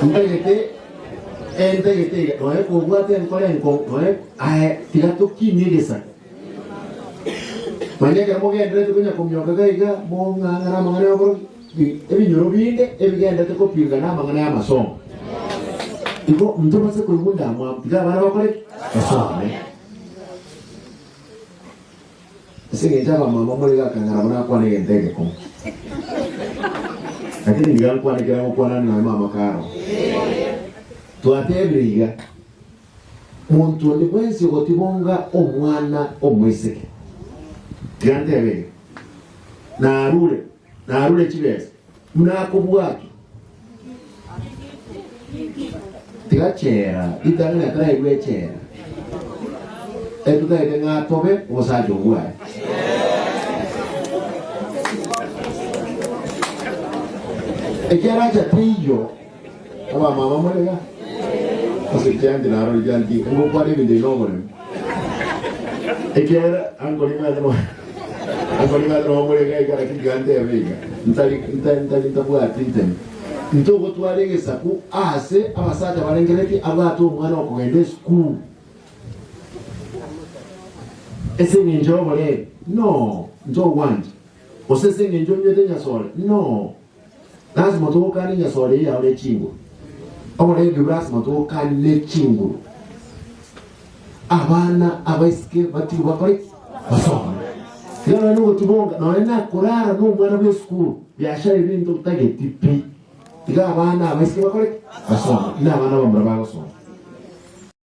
Ntagete entagete iga nonya kobwate enkoro enkong'u nonya aye tiga tokinie egesaku. Manya ekero mogendererete konya komioka iga iga mong'ang'ana amang'ana y'oborogi ebinyoro binde ebigenderete kopingana amang'ana y'amasomo. Igo ntobase koigwa ndamwamu tiga abana bakore ki? Basome. Ase engencho abamama more gakang'ana buna akwane egento egekong'u. Lakini niga nkwane kera ngokwana naye mama karo. Twatebire iga, monto onde bwensi ogotibonga omwana omoiseke, tiga ntebe iga, narure, narure chibesa, buna akobwatwa. Tiga chera, ritang'ani ataraigwa echela, etotagete ng'a atobe omosacha obwaye. Ekiaracha teiyo, abamama more iga, ase chianti narori chianti, ngokwana ebinto ebi noboremu. Ekiagera ankori ng'ate no ankori ng'ate no more iga iga lakini tiga ntebe iga, ntari ntari ntari ntabwati ntemi. Ntogotwara egesaku aase abasacha barengereretie abwate omwana okogenda esukuru ase engencho y'oboreri? No, ntogwancha. Gose ase engencho onywete nyasore? No. Lasima togokanie nyasore eyio yao ne chinguru. Oboreri lasima togokanie ne chinguru. Abana abaiseke batigwe bakore ki? Basome. Iga nonya nogotibonga, nonya nakorara nomwana bw'esukuru, biashara ebi ebinto otageti pi. Iga abana abaiseke bakore ki? Basome. Buna abana abamura bagosoma.